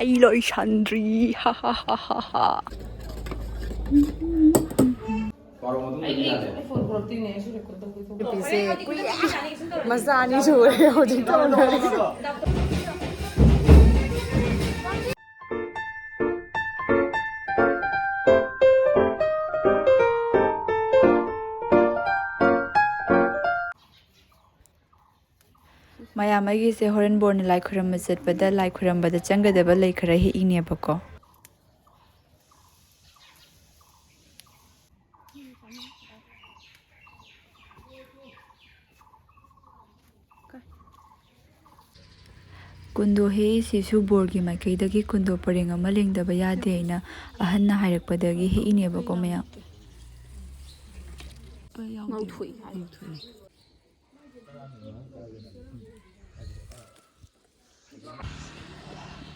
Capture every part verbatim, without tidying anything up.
ꯑꯩ ꯂꯣꯏꯁꯟꯗ꯭ꯔꯤ꯫ ꯍꯥ ꯍꯥ ꯍꯥ ꯍꯥ ꯍꯥ꯫ ꯅꯨꯄꯤꯁꯦ ꯀꯨꯏꯔꯦ꯫ ꯃꯆꯥ ꯑꯅꯤ ꯁꯨꯔꯦ ꯍꯧꯖꯤꯛ ꯇꯧꯅꯔꯤꯁꯦ꯫ ꯃꯌꯥꯝ, ꯑꯩꯒꯤꯁꯦ ꯍꯣꯔꯦꯟ ꯕꯣꯔꯅ ꯂꯥꯏ ꯈꯣꯏꯔꯝꯕ ꯆꯠꯄꯗ ꯂꯥꯏ ꯈꯣꯏꯔꯝꯕꯗ ꯆꯪꯒꯗꯕ ꯂꯩ ꯈꯔ ꯍꯦꯛꯏꯅꯦꯕꯀꯣ꯫ ꯀꯨꯟꯗꯣ ꯍꯦꯛꯏꯁꯤꯁꯨ ꯕꯣꯔꯒꯤ ꯃꯥꯏꯀꯩꯗꯒꯤ ꯀꯨꯟꯗꯣ ꯄꯔꯦꯡ ꯑꯃ ꯂꯦꯡꯗꯕ ꯌꯥꯗꯦ ꯍꯥꯏꯅ ꯑꯍꯟꯅ ꯍꯥꯏꯔꯛꯄꯗꯒꯤ ꯍꯦꯛꯏꯅꯦꯕꯀꯣ ꯃꯌꯥꯝ꯫ ꯉꯧꯊꯣꯛꯏ ꯍꯥꯏ꯫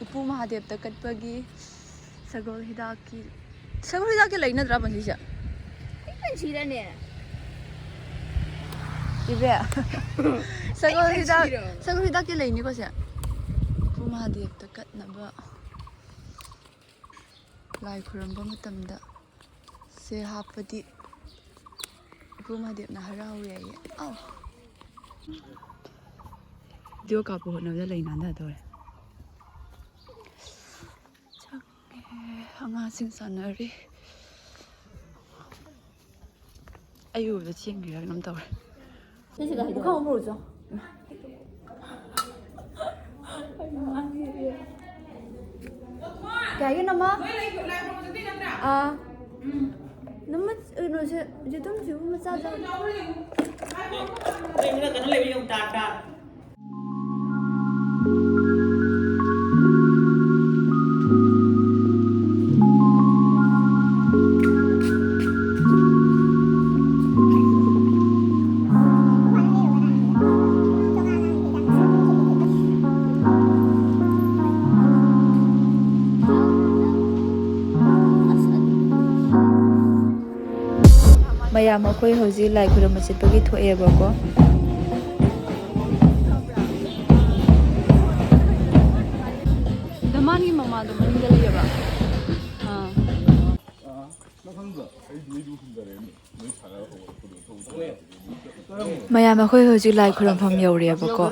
ꯎꯄꯨ ꯃꯍꯥꯗꯦꯕꯇ ꯀꯠꯄꯒꯤ ꯁꯒꯣꯜ ꯍꯤꯗꯥꯛꯀꯤ, ꯁꯒꯣꯜ ꯍꯤꯗꯥꯛꯀꯤ ꯂꯩ ꯅꯠꯇ꯭ꯔꯥ ꯃꯁꯤꯁꯦ? ꯑꯩ ꯄꯟꯁꯤꯔꯅꯦ? ꯏꯕꯦ꯫ ꯁꯒꯣꯜ ꯍꯤꯗꯥꯛ, ꯄꯟꯁꯤꯔꯣ? ꯁꯒꯣꯜ ꯍꯤꯗꯥꯛꯀꯤ ꯂꯩꯅꯤꯀꯣ ꯁꯦ꯫ ꯎꯄꯨ ꯃꯍꯥꯗꯦꯕꯇ ꯀꯠꯅꯕ ꯂꯥꯏ ꯈꯨꯔꯨꯝꯕ ꯃꯇꯝꯗ ꯁꯦ ꯍꯥꯞꯄꯗꯤ ꯏꯄꯨ ꯃꯍꯥꯗꯦꯕꯅ ꯍꯔꯥꯎꯋꯦ ꯍꯥꯏꯌꯦ꯫ ꯑꯥꯎ꯫ ꯚꯤꯗꯤꯑꯣ ꯀꯥꯞꯄ ꯍꯣꯠꯅꯕꯗ ꯂꯩ ꯅꯥꯟꯊꯗꯧꯔꯦ꯫ ꯆꯪꯉꯦ, ꯑꯉꯥꯡꯁꯤꯡ ꯁꯥꯟꯅꯔꯤ꯫ ꯑꯩ ꯎꯕꯗ ꯆꯦꯟꯈꯤꯔ ꯀꯩꯅꯣꯝ ꯇꯧꯔꯦ꯫ ꯁꯤꯁꯤꯒ ꯍꯥꯏꯗꯣꯛꯑꯣ꯫ ꯃꯈꯥ ꯑꯃꯨꯛ ꯄꯨꯔꯛꯎꯆꯣ꯫ ꯀꯌꯥꯒꯤ ꯅꯃ? ꯑꯥ꯫ ꯅꯃ ꯀꯩꯅꯣꯁꯦ, ꯖꯤꯇꯨꯝꯁꯤꯕꯨ ꯃꯆꯥ ꯆꯥ-, ꯃꯌꯥꯝ ꯑꯩꯈꯣꯏ ꯍꯧꯖꯤꯛ ꯂꯥꯏ ꯈꯨꯔꯨꯝꯕ ꯆꯠꯄꯒꯤ ꯊꯣꯛꯑꯦꯕꯀꯣ꯫ ꯃꯥꯒꯤ ꯃꯃꯥꯗꯣ ꯃꯅꯤꯡꯗ ꯂꯩꯌꯦꯕ꯫ ꯑꯥ꯫ ꯃꯌꯥꯝ, ꯑꯩꯈꯣꯏ ꯍꯧꯖꯤꯛ ꯂꯥꯏ ꯈꯨꯔꯨꯝꯐꯝ ꯌꯧꯔꯦꯕꯀꯣ꯫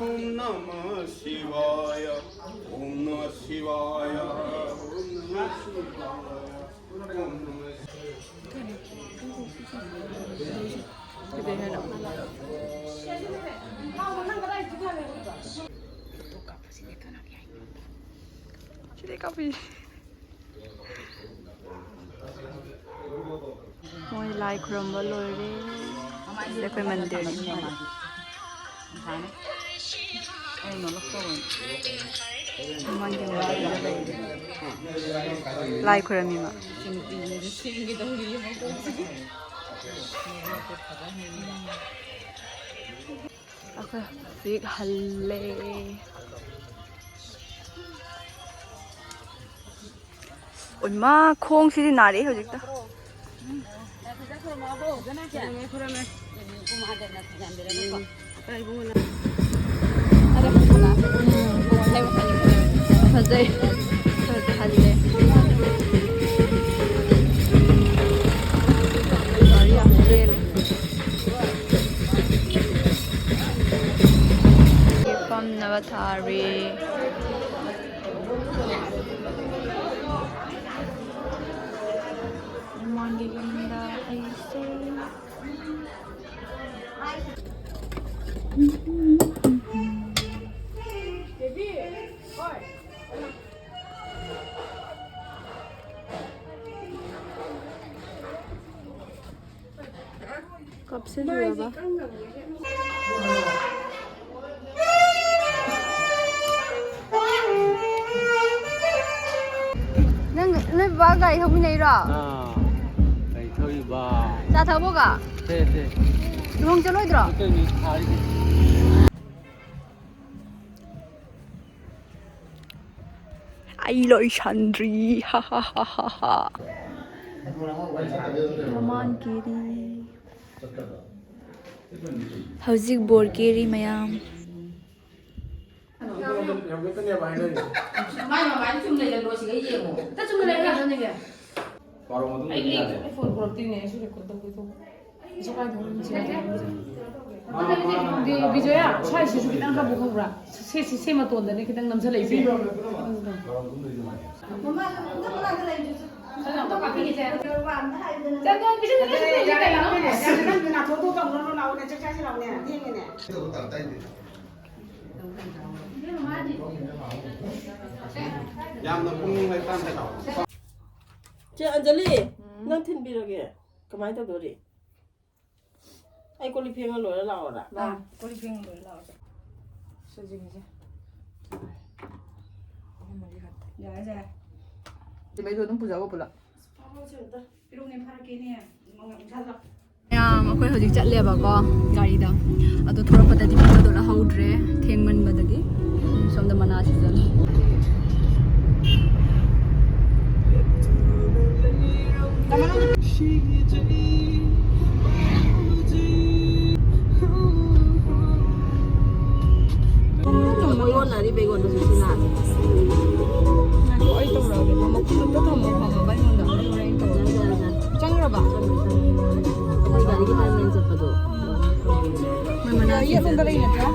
ꯁꯤꯗꯩ ꯀꯥꯞꯄꯤ꯫ ꯃꯣꯏ ꯂꯥꯏ ꯈꯨꯔꯨꯝꯕ ꯂꯣꯏꯔꯦ꯫ ꯁꯤꯗ ꯑꯩꯈꯣꯏ ꯃꯟꯗꯤꯔꯅꯤ꯫ ꯃꯃꯥꯡꯒꯤ ꯃꯃꯥꯡꯗ ꯂꯩꯔꯦ꯫ ꯂꯥꯏ ꯈꯨꯔꯨꯝꯃꯤꯕ꯫ ꯑꯩꯈꯣꯏ ꯍꯧꯖꯤꯛ ꯍꯜꯂꯦ꯫ ꯎꯟꯃꯥ, ꯈꯣꯡꯁꯤꯗꯤ ꯅꯥꯔꯛꯑꯦ ꯍꯧꯖꯤꯛꯇ꯫ ꯐꯖꯩ꯫ ꯐꯖꯍꯜꯂꯦ꯫ ꯒꯥꯔꯤ ꯌꯥꯝ ꯆꯦꯜꯂꯦ꯫ ꯐꯝꯅꯕ ꯊꯥꯔꯤ꯫ ꯍꯅꯨꯃꯥꯟꯒꯤ ꯌꯨꯝꯗ ꯑꯩꯁꯦ꯫ ꯀꯥꯞꯁꯤꯜꯂꯨꯔꯕ? ꯅꯪ, ꯅꯣꯏ ꯕꯕꯥ ꯒꯥꯔꯤ ꯊꯧꯃꯤꯟꯅꯩꯔꯣ? ꯑꯥ, ꯀꯩ ꯊꯧꯔꯤꯕ? ꯆꯥ ꯊꯛꯑꯕꯣꯒ? ꯊꯦ, ꯊꯦ꯫ ꯂꯨꯍꯣꯡ ꯆꯠꯂꯣꯏꯗ꯭ꯔꯣ? ꯆꯠꯇꯣꯏꯅꯤ, ꯊꯥꯔꯤꯁꯦ꯫ ꯑꯩ ꯂꯣꯏꯁꯟꯗ꯭ꯔꯤ꯫ ꯍꯥ, ꯍꯥ, ꯍꯥ, ꯍꯥ, ꯍꯥ꯫ ꯃꯃꯥꯟ ꯀꯦꯔꯤ꯫ ꯍꯧꯖꯤꯛ ꯕꯣꯔ ꯀꯦꯔꯤ ꯃꯌꯥꯝ꯫ ꯌꯥꯝ ꯈꯛꯇꯅꯦꯕ ꯍꯥꯏꯅꯔꯤꯁꯦ꯫ ꯃꯥꯏ ꯃꯃꯥꯏꯗ ꯆꯨꯝꯅ ꯂꯩꯔ ꯂꯣꯏꯁꯤꯒ ꯌꯦꯡꯉꯣ꯫ ꯇ ꯆꯨꯝꯅ ꯂꯩꯔ ꯌꯥꯗꯅꯤꯒꯦ꯫ ꯕꯥꯔꯣ ꯃꯇꯨꯡꯗꯗꯤ ꯑꯩ, ꯌꯥꯗꯦ꯫ ꯑꯩ ꯐꯣꯟ ꯄꯨꯔꯛꯇꯦꯅꯦ, ꯑꯩꯁꯨ ꯔꯦꯀꯣꯔꯗ ꯇꯧꯒꯦ ꯇꯧꯕ꯫ ꯑꯩꯁꯨ ꯀꯥꯏꯗ ꯍꯣꯔꯦꯟ ꯆꯦꯛ ꯇꯧꯒꯦ꯫ ꯕꯤ-, ꯕꯤꯖꯣꯌꯥ, ꯁ꯭ꯋꯥꯏꯁꯤꯁꯨ ꯈꯤꯇꯪ ꯍꯥꯞꯄꯨ ꯈꯪꯕ꯭ꯔꯥ? ꯁꯦ, ꯁꯦ, ꯁꯦ ꯃꯇꯣꯟꯗꯅꯦ ꯈꯤꯇꯪ ꯅꯝꯁꯤꯜꯂꯛꯏꯁꯦ꯫ ꯕꯥꯔꯣ ꯃꯇꯨꯡꯗꯗꯤ ꯅꯨꯡꯉꯥꯏꯌꯦ꯫ ꯌꯥꯝꯅ ꯄꯨꯛꯅꯤꯡ ꯂꯩꯇꯥꯡ ꯇꯧ꯫ ꯆꯦ ꯑꯟꯖꯂꯤ, ꯎꯝ꯫ ꯅꯪ ꯊꯤꯟꯕꯤꯔꯒꯦ꯫ ꯀꯃꯥꯏꯅ ꯇꯧꯗꯣꯔꯤ? ꯑꯩ ꯀꯣꯜ ꯂꯤꯛ ꯐꯦꯡꯉ ꯂꯣꯏꯔ ꯂꯥꯛꯑꯣꯔꯥ? ꯑꯥ, ꯀꯣꯜ ꯂꯤꯛ ꯐꯦꯡ ꯂꯣꯏꯔ ꯂꯥꯛꯑꯣ꯫ ꯁꯤ ꯖꯤꯡꯁꯦ꯫ ꯑꯍꯨꯝ ꯃꯔꯤ ꯈꯛꯇ꯫ ꯌꯥꯔꯦ, ꯌꯥꯔꯦ꯫ ꯁꯤꯃꯩꯗꯣ ꯑꯗꯨꯝ ꯄꯨꯖꯧꯀꯣ ꯄꯨꯂꯞ꯫ ꯑꯁ, ꯐꯥꯕꯁꯦ ꯑꯝꯇ ꯄꯤꯔꯛꯎꯅꯦ, ꯐꯥꯔꯛꯀꯦꯅꯦ꯫ ꯅꯨꯡꯁꯥꯗ꯫ ꯃꯌꯥꯝ, ꯑꯩꯈꯣꯏ ꯍꯧꯖꯤꯛ ꯆꯠꯂꯦꯕꯀꯣ ꯒꯥꯔꯤꯗ꯫ ꯑꯗꯣ ꯊꯣꯔꯛꯄꯗꯗꯤ ꯚꯤꯗꯤꯑꯣꯗꯣ ꯂꯧꯍꯧꯗ꯭ꯔꯦ, ꯊꯦꯡꯃꯟꯕꯗꯒꯤ꯫ ꯁꯣꯝꯗ ꯃꯅꯥꯁꯤ ꯆꯠꯂꯦ꯫ ꯉꯥꯏꯈꯣ, ꯑꯩ ꯇꯧꯔꯛꯑꯒꯦ꯫ ꯃꯈꯨꯠꯇ ꯊꯝꯃꯣ, ꯈꯪꯉꯕ? ꯑꯩꯉꯣꯟꯗ꯫ ꯑꯩ ꯍꯣꯔꯦꯟ ꯇꯧꯔꯛꯑꯒꯦ꯫ ꯆꯪꯈ꯭ꯔꯕ? ꯑꯩꯈꯣꯏ ꯒꯥꯔꯤꯒꯤ ꯇꯥꯏꯃꯤꯡ ꯆꯠꯄꯗꯣ꯫ ꯃꯣꯏ ꯃꯅꯥꯛ ꯌꯦꯠꯂꯣꯝꯗ ꯂꯩ ꯅꯠꯇ꯭ꯔꯥ?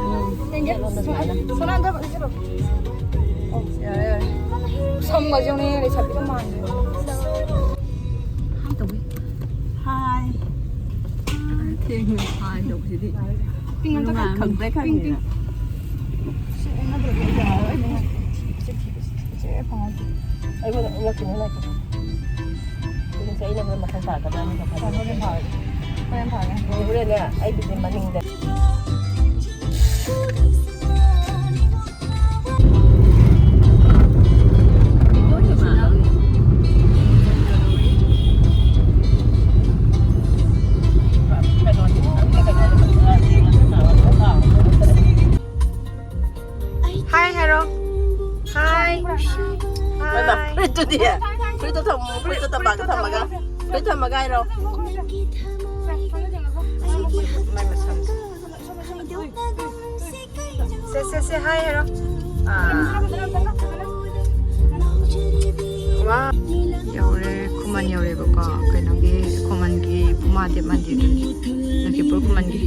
ꯌꯦꯡꯒꯦ꯫ ꯁꯣꯅꯥ, ꯁꯣꯅꯥ, ꯑꯝꯇ ꯄꯤꯁꯤꯜꯂꯣ꯫ ꯑꯣ, ꯌꯥꯔꯦ, ꯌꯥꯔꯦ꯫ ꯁꯝꯒꯁꯦ ꯌꯦꯡꯉꯨꯅꯦ, ꯂꯩꯁꯥꯕꯤꯒ ꯃꯥꯟꯗꯦ꯫ ꯍꯥꯏ ꯇꯧꯕꯤ꯫ ꯍꯥꯏ꯫ ꯊꯦꯡꯅ ꯍꯥꯏ ꯇꯧꯕꯁꯤꯗꯤ꯫ ꯄꯤꯡ ꯑꯝꯇ ꯅꯨꯡꯉꯥꯏ꯫ ꯈꯪꯗ꯭ꯔꯦ, ꯄꯤꯡ, ꯈꯪꯗ꯭ꯔꯦ꯫ ꯄꯤꯡ꯫ ꯁꯤ ꯑꯩꯅ ꯗ꯭ꯔꯦꯁ ꯑꯩ ꯌꯥꯔꯣꯏ꯫ ꯑꯩ ꯁꯤ ꯊꯤꯕꯁꯤ ꯊꯤꯕꯁꯤ ꯑꯩ ꯐꯪꯉꯣꯏ꯫ ꯑꯩꯉꯣꯟꯗ ꯎꯠꯂꯛꯈꯤꯅꯨ, ꯉꯥꯏꯈꯣ꯫ ꯄꯤꯡꯁꯦ ꯑꯩꯅ ꯍꯣꯔꯦꯟ ꯃꯊꯪ ꯇꯥꯔꯛꯀꯗ꯭ꯔꯥ? ꯑꯩꯅ ꯍꯣꯔꯦꯟ ꯐꯥꯔꯒꯦ꯫ ꯍꯣꯔꯦꯟ ꯐꯥꯔꯒꯦ꯫ ꯍꯣꯔꯦꯟꯅꯦ, ꯑꯩꯒꯤꯗꯤ ꯃꯅꯤꯡꯗ꯫ ꯍꯥꯏ ꯍꯥꯏꯔꯣ꯫ ꯍꯥꯏ꯫ ꯍꯥꯏ꯫ ꯐꯨꯔꯤꯠꯇꯨꯗꯤ? ꯐꯨꯔꯤꯠꯇꯣ ꯊꯝꯃꯣ, ꯐꯨꯔꯤꯠꯇꯣ ꯇꯝꯄꯥꯛꯇ ꯊꯝꯃꯒ꯫ ꯐꯨꯔꯤꯠ ꯊꯝꯃꯒ ꯍꯥꯏꯔꯣ꯫ ꯃꯥꯏ ꯃꯁꯝꯁꯦ꯫ ꯁꯦ, ꯁꯦ, ꯁꯦ, ꯍꯥꯏ ꯍꯥꯏꯔꯣ꯫ ꯋꯥ꯫ ꯌꯧꯔꯦ, ꯈꯨꯃꯟ ꯌꯧꯔꯦꯕꯀꯣ, ꯀꯩꯅꯣꯒꯤ ꯈꯨꯃꯟꯒꯤ ꯃꯍꯥꯗꯦꯕ ꯃꯟꯗꯤꯔꯗꯨꯅꯤ, ꯂꯈꯤꯄꯨꯔ ꯈꯨꯃꯟꯒꯤ꯫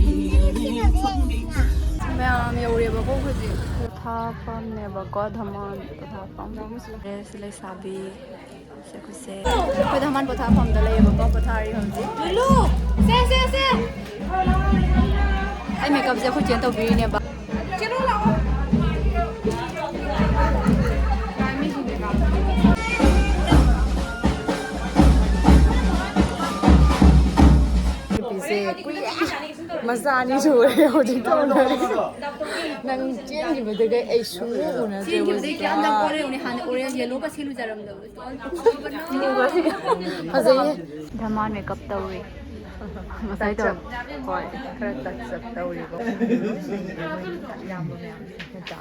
ꯃꯌꯥꯝ ꯌꯧꯔꯦꯕꯀꯣ ꯍꯧꯖꯤꯛ꯫ ꯄꯣꯊꯥꯐꯝꯅꯦꯕꯀꯣ, ꯙꯃꯥꯟ ꯄꯣꯊꯥꯐꯝ꯫ ꯁꯤ ꯂꯩꯁꯥꯕꯤ꯫ ꯁꯦ, ꯑꯩꯈꯣꯏꯁꯦ ꯑꯩꯈꯣꯏ ꯙꯃꯥꯟ ꯄꯣꯊꯥꯐꯝꯗ ꯂꯩꯌꯦꯕꯀꯣ, ꯄꯣꯊꯥꯔꯤ ꯍꯧꯖꯤꯛ꯫ ꯂꯨꯂꯨ! ꯁꯦ, ꯁꯦ, ꯁꯦ! ꯑꯩ ꯃꯦꯀꯞꯁꯦ ꯑꯩꯈꯣꯏ ꯆꯦꯅ ꯇꯧꯕꯤꯔꯤꯅꯦꯕ꯫ ꯆꯦꯔꯣ ꯂꯥꯛꯑꯣ꯫ ꯅꯨꯄꯤꯁꯦ ꯀꯨꯏꯔꯦ꯫ ꯃꯆꯥ ꯑꯅꯤ ꯁꯨꯔꯦ ꯍꯧꯖꯤꯛ ꯇꯧꯅꯔꯤꯁꯦ꯫ ꯅꯪ ꯆꯦꯟꯈꯤꯕꯗꯒꯤ ꯑꯩ ꯁꯨꯡꯎ ꯎꯅꯗ꯭ꯔꯦ꯫ ꯆꯦꯟꯈꯤꯕꯗꯒꯤ ꯍꯧꯖꯤꯛ꯫ ꯀꯌꯥꯝ ꯌꯥꯝ ꯀꯣꯜꯂꯦ ꯌꯦꯡꯉꯨꯅꯦ, ꯍꯥꯟꯅ ꯑꯣꯔꯦꯟꯖ ꯌꯦꯜꯂꯣꯒ ꯁꯦꯠꯂꯨꯖꯔꯝꯗꯕꯗꯣ꯫ ꯐꯖꯩꯌꯦ꯫ ꯙꯃꯥꯟ ꯃꯦꯀꯞ ꯇꯧꯔꯤ꯫ ꯉꯁꯥꯏ ꯇꯧꯔꯤ꯫ ꯍꯣꯏ, ꯈꯔ ꯇꯆ ꯑꯞ ꯇꯧꯔꯤꯀꯣ꯫ ꯌꯥꯝꯕ ꯃꯌꯥꯝꯁꯦ ꯅꯠꯇ꯭ꯔꯥ?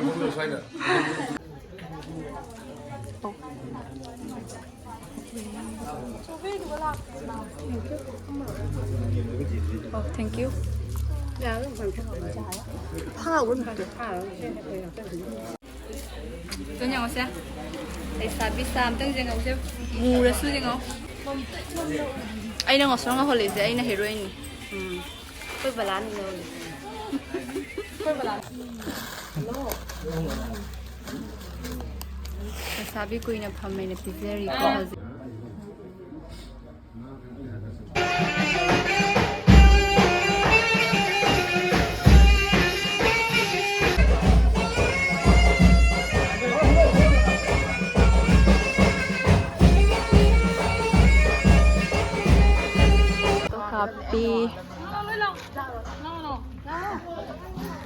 ꯃꯇꯨꯡꯗ ꯁ꯭ꯋꯥꯏꯗ꯫ ꯑꯣ, thank you. ꯐꯥꯎꯕ ꯅꯠꯇꯦ꯫ ꯑꯝꯇꯪ ꯌꯦꯡꯉꯣꯁꯦ꯫ ꯂꯩꯁꯥꯕꯤ ꯁꯥ ꯑꯝꯇꯪ ꯌꯦꯡꯉꯧꯁꯦ꯫ ꯃꯨꯔꯁꯨ ꯌꯦꯡꯉꯧ꯫ ꯑꯩꯅ ꯉꯧꯁꯣꯛ ꯉꯧꯍꯜꯂꯤꯁꯦ ꯑꯩꯅ ꯍꯦꯔꯣꯏꯟꯅꯤ꯫ ꯎꯝ꯫ ꯑꯩꯈꯣꯏ ꯕꯂꯥꯅ ꯂꯧꯔꯦ꯫ ꯑꯩꯈꯣꯏ ꯕꯂꯥꯅ꯫ ꯂꯩꯁꯥꯕꯤ ꯀꯨꯏꯅ ꯐꯝꯃꯦꯅ ꯄꯤꯖꯔꯤꯀꯣ ꯍꯧꯖꯤꯛ꯫ ꯀꯥꯞꯄꯤ꯫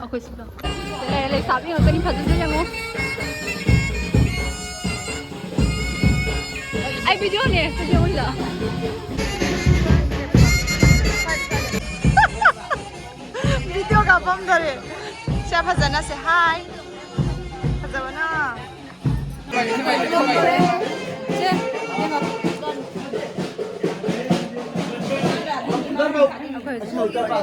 ꯑꯩꯈꯣꯏ ꯁꯤꯗ ꯂꯩ-, ꯂꯩꯁꯥꯕꯤ ꯉꯥꯛꯇꯅꯤ ꯐꯖꯗꯣꯏ ꯌꯦꯡꯉꯣ꯫ ꯑꯩ ꯚꯤꯗꯤꯑꯣꯅꯦ, ꯚꯤꯗꯤꯑꯣ ꯑꯣꯏꯅ꯫ ꯚꯤꯗꯤꯑꯣ ꯀꯥꯞꯐꯝꯗꯔꯦ꯫ ꯁꯦ ꯐꯖꯅ ꯁꯦ ꯍꯥꯏ꯫ ꯐꯖꯕꯅ꯫ ꯁꯦ, ꯌꯦꯡꯉꯣ꯫ ꯑꯩꯈꯣꯏ ꯍꯧꯖꯤꯛ ꯁꯣ ꯇꯧꯔꯤ꯫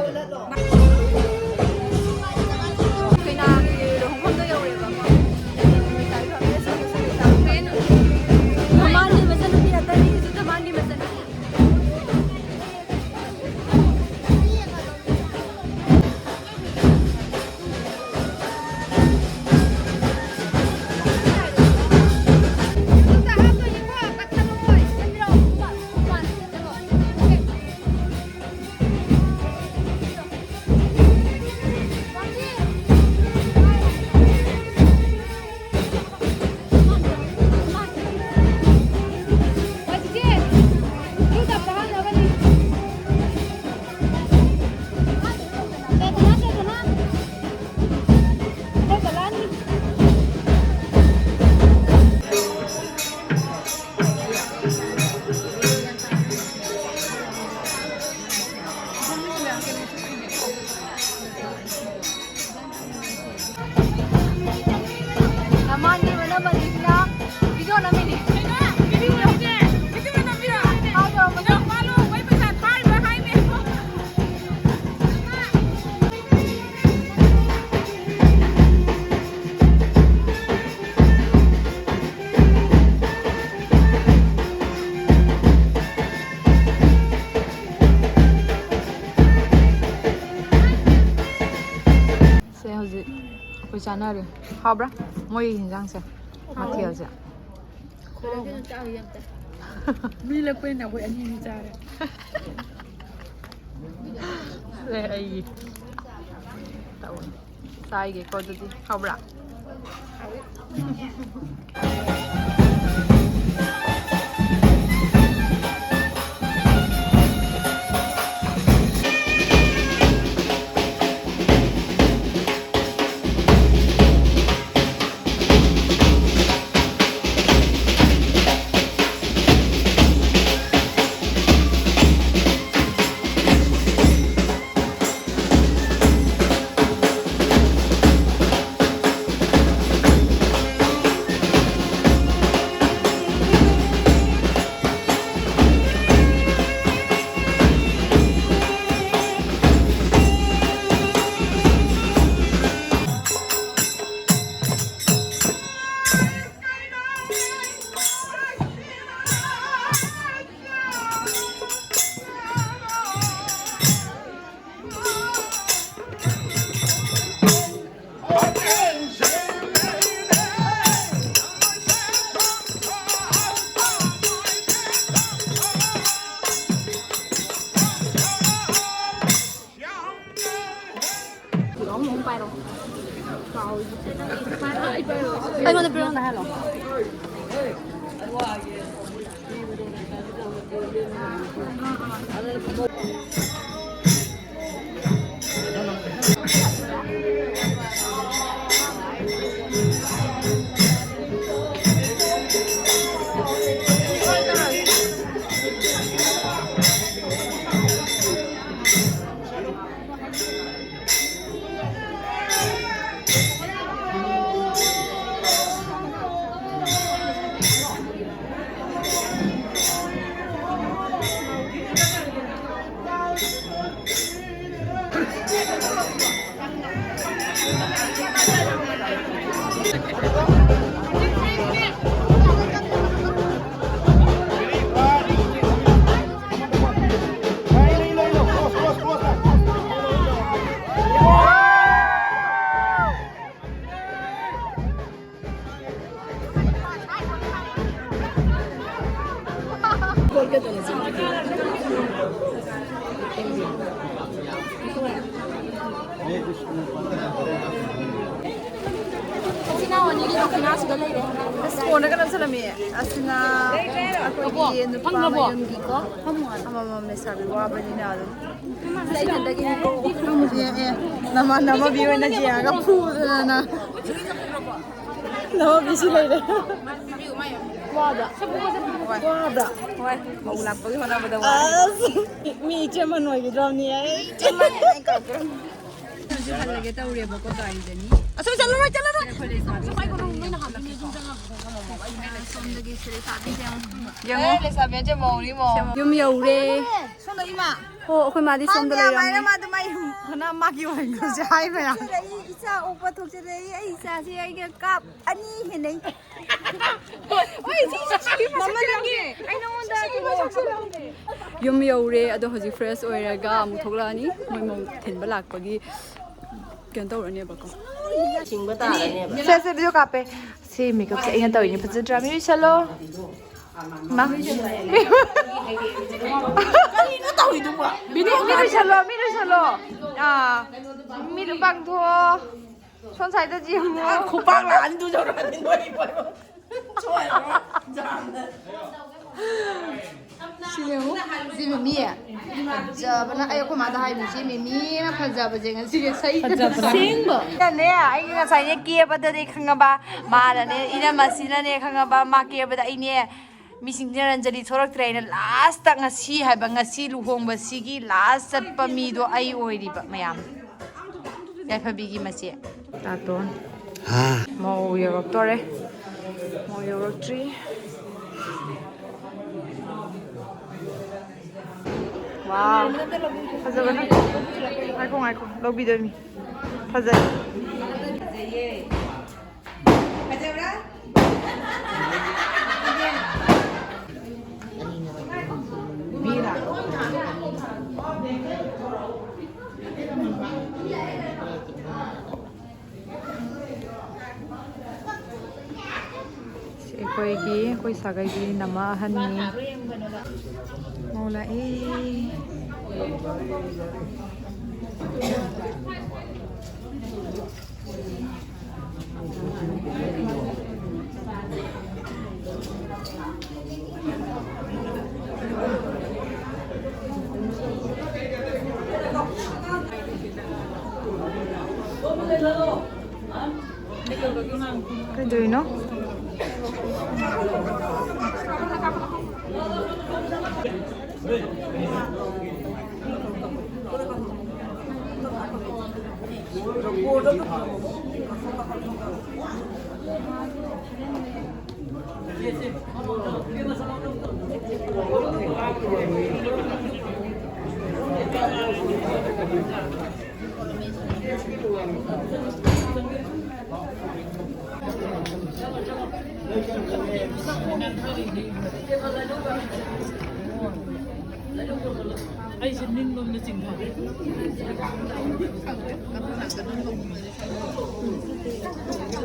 ꯍꯥꯎꯕ꯭ꯔꯥ ꯃꯣꯏꯒꯤ ꯍꯤꯟꯖꯥꯡꯁꯦ? ꯃꯊꯦꯜꯁꯦ? ꯃꯤ ꯂꯦꯞꯄꯅꯤꯅ ꯑꯩꯈꯣꯏ ꯑꯅꯤ ꯑꯅꯤ ꯆꯥꯔꯦ꯫ ꯁꯦ, ꯑꯩꯒꯤ ꯇꯧꯋꯦ꯫ ꯆꯥꯏꯒꯦꯀꯣ ꯑꯗꯨꯗꯤ꯫ ꯍꯥꯎꯕ꯭ꯔꯥ? ꯑꯩꯉꯣꯟꯗ ꯄꯤꯔꯛꯑꯣ꯫ ꯐꯣꯟꯗꯒ ꯅꯝꯁꯜꯂꯝꯃꯤ꯫ ꯑꯁꯤꯅ ꯑꯩꯈꯣꯏꯒꯤ ꯅꯨꯄꯥ ꯃꯌꯨꯝꯒꯤꯀꯣ ꯑꯃꯃꯝ ꯂꯩꯁꯥꯕꯤ ꯋꯥꯕꯅꯤꯅ ꯑꯗꯨꯝ꯫ ꯑꯦ, ꯑꯦ, ꯅꯃꯥꯟꯅꯕꯤ ꯑꯣꯏꯅ ꯌꯦꯡꯉꯒ ꯐꯨꯗꯅ ꯅꯪ꯫ ꯅꯃꯥꯟꯅꯕꯤꯁꯨ ꯂꯩꯔꯦ꯫ ꯋꯥꯕ꯭ꯔꯥ? ꯍꯣꯏ꯫ ꯋꯥꯕ꯭ꯔꯥ? ꯍꯣꯏ꯫ ꯃꯧ ꯂꯥꯛꯄꯒꯤ ꯍꯣꯠꯅꯕꯗ ꯋꯥꯔꯦ꯫ ꯑꯁ, ꯃꯤ ꯏꯆꯦꯃ ꯑꯣꯏꯒꯗ꯭ꯔꯕꯅꯤ ꯑꯩ꯫ ꯏꯆꯦꯃ ꯑꯩ ꯀꯧꯗ꯭ꯔꯕꯅꯤ꯫ ꯍꯜꯂꯒꯦ ꯇꯧꯔꯦꯕꯀꯣ ꯒꯥꯔꯤꯗꯅꯤ꯫ ꯑꯁꯣꯝ ꯆꯠꯂꯔꯣꯏ, ꯆꯠꯂꯔꯣꯏ꯫ ꯑꯩꯈꯣꯏ ꯂꯩꯁꯥꯕꯤ ꯁꯣꯝꯗꯒꯤ ꯂꯩꯁꯥꯕꯤꯁꯦ ꯌꯦꯡꯉꯣ꯫ ꯌꯨꯝ ꯌꯧꯔꯦ꯫ ꯁꯣꯝꯗ ꯏꯃꯥ꯫ ꯑꯣ, ꯑꯩꯈꯣꯏ ꯃꯥꯗꯤ ꯁꯣꯝꯗ ꯂꯩꯔꯝꯃꯦ꯫ ꯃꯥ ꯑꯗꯨꯝ ꯑꯩ ꯐꯅ ꯃꯥꯒꯤ ꯑꯣꯏꯅꯁꯦ ꯍꯥꯏꯕ ꯌꯥꯝ꯫ ꯑꯩ ꯏꯆꯥ ꯑꯣꯛꯄ ꯊꯣꯛꯆꯜꯂꯛꯏ꯫ ꯑꯩ ꯏꯆꯥꯁꯦ ꯑꯩꯒ ꯀꯥꯞ ꯑꯅꯤ ꯍꯦꯟꯅꯩ꯫ ꯃꯃꯥ ꯅꯪꯒꯤ ꯑꯩ ꯅꯉꯣꯟꯗ ꯌꯨꯝ ꯌꯧꯔꯦ, ꯑꯗꯣ ꯍꯧꯖꯤꯛ ꯐ꯭ꯔꯦꯁ ꯑꯣꯏꯔꯒ ꯑꯃꯨꯛ ꯊꯣꯛꯂꯛꯑꯅꯤ꯫ ꯃꯣꯏ ꯃꯧ ꯊꯤꯟꯕ ꯂꯥꯛꯄꯒꯤ ꯀꯩꯅꯣ ꯇꯧꯔꯅꯦꯕꯀꯣ꯫ ꯁꯤꯡꯕ ꯇꯥꯔꯅꯦꯕ꯫ ꯁꯦ, ꯁꯦ, ꯚꯤꯗꯤꯑꯣ ꯀꯥꯞꯄꯦ꯫ ꯁꯤ ꯃꯦꯀꯞꯁꯦ ꯑꯩꯅ ꯇꯧꯔꯤꯅꯦ, ꯐꯖꯗ꯭ꯔꯥ? ꯃꯤ ꯎꯏꯁꯜꯂꯣ꯫ ꯃꯥ꯫ ꯀꯔꯤꯅꯣ ꯇꯧꯔꯤꯗꯨꯕꯣ? ꯃꯤ, ꯃꯤ ꯂꯣꯏꯁꯜꯂꯣ, ꯃꯤ ꯂꯣꯏꯁꯜꯂꯣ꯫ ꯑꯥ, ꯃꯤ ꯂꯣꯏ ꯄꯥꯡꯊꯣꯛꯑꯣ꯫ ꯁꯣꯝ ꯁꯥꯏꯗ ꯌꯦꯡꯉꯣ꯫ ꯈꯨꯄꯥꯛ ꯂꯥꯛꯑꯅꯤ, ꯇꯨ ꯌꯧꯔꯛꯑꯅꯤ, ꯅꯣꯏ ꯏꯕꯣꯏꯕꯣ꯫ ꯁꯣꯏꯔꯣ, ꯖꯥꯝꯅ꯫ ꯁꯤ ꯌꯦꯡꯉꯨ꯫ ꯁꯤ ꯃꯤꯃꯤ꯫ ꯐꯖꯕꯅ ꯑꯩ ꯑꯩꯈꯣꯏ ꯃꯥꯗ ꯍꯥꯏꯕꯅꯤ, ꯁꯤ ꯃꯤꯃꯤ ꯑꯃ ꯐꯖꯕꯁꯦ ꯉꯁꯤꯗꯤ ꯁꯩꯗꯅ꯫ ꯐꯖꯕꯅꯦ꯫ ꯑꯁꯦꯡꯕ꯫ ꯑꯩꯅꯅꯦ, ꯑꯩꯒꯤ ꯉꯁꯥꯏꯅꯦ ꯀꯦꯕꯗꯗꯤ ꯈꯪꯉꯕ, ꯃꯥꯅꯅꯦ, ꯏꯅꯝꯃꯁꯤꯅꯅꯦ ꯈꯪꯉꯕ, ꯃꯥ ꯀꯦꯕꯗ ꯑꯩꯅꯦ ꯃꯤꯁꯤꯡꯁꯤꯅ ꯔꯟꯖꯂꯤ ꯊꯣꯛꯂꯛꯇ꯭ꯔꯦ ꯍꯥꯏꯅ ꯂꯥꯁꯇ ꯉꯁꯤ ꯍꯥꯏꯕ, ꯉꯁꯤ ꯂꯨꯍꯣꯡꯕꯁꯤꯒꯤ ꯂꯥꯁ ꯆꯠꯄ ꯃꯤꯗꯣ ꯑꯩ ꯑꯣꯏꯔꯤꯕ ꯃꯌꯥꯝ꯫ ꯌꯥꯏꯐꯕꯤꯒꯤ ꯃꯆꯦ꯫ ꯇꯥꯇꯣꯟ꯫ ꯍꯥ꯫ ꯃꯧ ꯌꯧꯔꯛꯇꯣꯔꯦ꯫ ꯃꯧ ꯌꯧꯔꯛꯇ꯭ꯔꯤ꯫ ꯋꯥꯎ꯫ ꯐꯖꯕꯅ꯫ ꯉꯥꯏꯈꯣ, ꯉꯥꯏꯈꯣ꯫ ꯂꯧꯕꯤꯗꯣꯏꯅꯤ꯫ ꯐꯖꯩ꯫ ꯁꯤ ꯑꯩ ꯑꯩꯈꯣꯏꯒꯤ, ꯑꯩꯈꯣꯏ ꯁꯥꯒꯩꯒꯤ ꯅꯃꯥ ꯑꯍꯟꯅꯤ꯫ ꯃꯧ ꯂꯥꯛꯑꯦ꯫ ꯀꯩꯗꯧꯔꯤꯅꯣ? ꯑꯩꯁꯦ ꯅꯤꯡꯂꯣꯝꯗ ꯆꯤꯡꯊꯔꯦ꯫